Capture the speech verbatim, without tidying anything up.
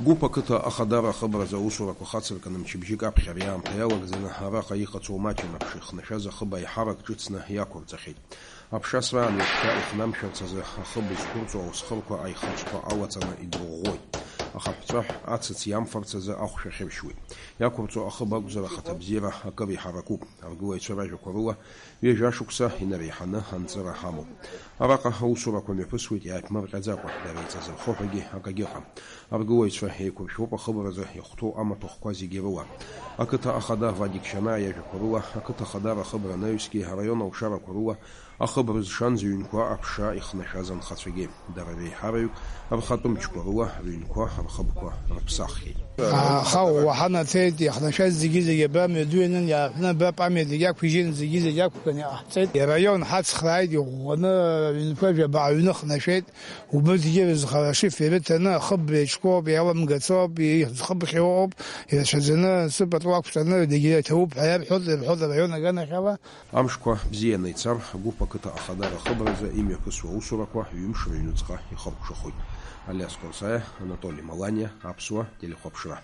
Гәыԥ ақыҭа ахадара ахыбразы аусурақәа хацыркын, мчыбжьык аԥхьара иаамҭа иалагӡаны араҟа иҟацоу маҷын аԥша ихнашәаз ахыб аиҳарак ҿыцны иақәырҵахьеит. Аԥша асраан ҩаԥхьа ихнамшәарц азы ахыб зқәырҵо аусхырқәа аихацәқәа алаҵаны идырӷәӷәоит. Ахаҳәҵәаҳә ацыц иамфарц азы ахәшә ахьыршьуеит. Иақәырҵо ахыб акәзар ахаҭабзиара акыр иҳаракуп. Аргылаҩцәа ражәақәа рыла, ҩажәа шықәса инареиҳаны анҵыра ҳамоуп. Араҟа аусурақәа мҩаԥысуеит иааиԥмырҟьаӡакәа, дара еиҵазырхо ҳәагьы акагьы ыҟам. Аргылаҩцәа еиқәыршәоуп ахыбразы ихәҭоу амаҭәахәқәа зегьы рыла. Ақыҭа ахада Вадик Шьанаа иажәақәа рыла, ақыҭа ахадара ахыбра анаҩсгьы араион алшарақәа рыла ахыбра зшанӡа ҩынқәа аԥша ихнашәаз анхацәагьы, дара реиҳараҩык рхатәы мчқәа рыла рыҩнқәа рхыбқәа рыԥсаххьеит. Аха уаҳа нацеит, иахнашәаз зегьы-зегьы абра мҩаду ианын, иааҳәны абра памиатник иақәижьын, зегьы-зегьы ақәкны иҟаҳҵеит. Араион ҳацхрааит, иӷәӷәаны аҩнқәа жәаба аҩны хнашәеит. Убырҭгьы рызхара ашифер рыҭаны, ахыб еиҿкоуп, иаламгаӡоуп, ихыбхьоу ыҟоуп, ирацәаӡаны, сыпату ақәҵаны, зегьы иаҭауп ҳәа иарҳәоит, ирҳәоит араион аганахьала. Амшқәа бзианы ицар, агәыԥ ақыҭа ахадара ахыбразы имҩаԥысуа аусурақәа ҩымш рыҩнуҵҟа ихыркәшахоит. Алиас Қәарсаиа, Анатоли Маланиа, Аԥсуа телехәаԥшра.